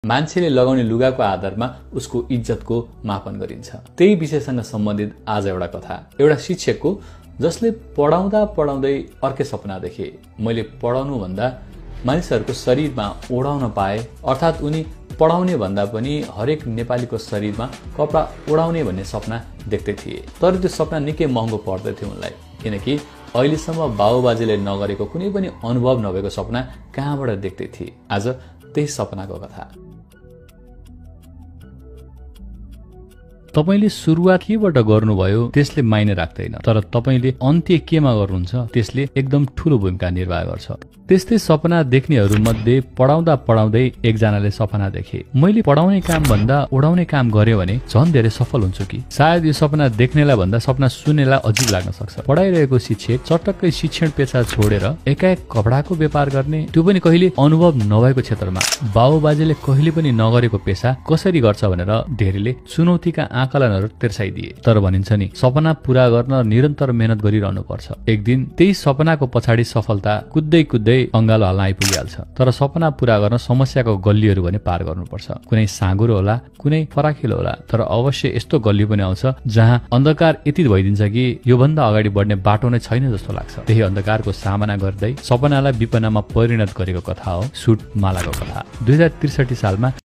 मान्छेले लगाउने लुगाको आधारमा उसको इज्जतको मापन गरिन्छ। त्यही विषयसँग सम्बन्धित आज एउटा कथा। एउटा शिक्षकको जसले पढाउँदा पढाउँदै अर्कै सपना देखे। मैले पढाउनु भन्दा मानिसहरूको शरीरमा ओढाउन पाए, अर्थात् उनी पढाउने भन्दा पनि हरेक नेपालीको शरीरमा कपडा ओढाउने भन्ने सपना देख्दै थिए। तर त्यो सपना निकै महँगो पर्दथ्यो उनलाई, किनकि अहिलेसम्म बाबुबाजेले नगरेको कुनै पनि अनुभव नभएको सपना कहाँबाट देख्दै थिए। आज त्यही सपनाको कथा। तपाईले सुरुवात केबाट गर्नुभयो त्यसले मायने राख्दैन, तर तपाईले अन्त्य केमा गर्नुहुन्छ त्यसले एकदम ठूलो भूमिका निर्वाह गर्छ। त्यस्तै सपना देख्नेहरू मध्ये पढाउँदा पढाउँदै एकजनाले सपना देखे, मैले पढाउने काम भन्दा ओढाउने काम गर्यो भने झन् धेरै सफल हुन्छु कि। सायद यो सपना देख्नेलाई भन्दा सपना सुन्नेलाई अजीब लाग्न सक्छ। पढाइरहेको शिक्षक चटक्कै शिक्षण पेशा छोडेर एकाएक कपडाको व्यापार गर्ने, त्यो पनि कहिले अनुभव नभएको क्षेत्रमा। बाबुबाजेले कहिले पनि नगरेको पेशा कसरी गर्छ भनेर धेरैले चुनौतीका आकलनहरू तिर्साइदिए। तर भनिन्छ नि, सपना पूरा गर्न निरन्तर मेहनत गरिरहनु पर्छ। एक दिन त्यही सपनाको पछाडि सफलता कुद्दै कुद्दै अङ्गालो हाल्न आइपुगिहाल्छ। तर सपना पूरा गर्न समस्याको गल्लीहरू भने पार गर्नुपर्छ। कुनै साँघुरो होला, कुनै फराकिलो होला, तर अवश्य यस्तो गल्ली पनि आउँछ जहाँ अन्धकार यति भइदिन्छ कि योभन्दा अगाडि बढ्ने बाटो नै छैन जस्तो लाग्छ। त्यही अन्धकारको सामना गर्दै सपनालाई विपनामा परिणत गरेको कथा हो सुट मालाको कथा। 2063 सालमा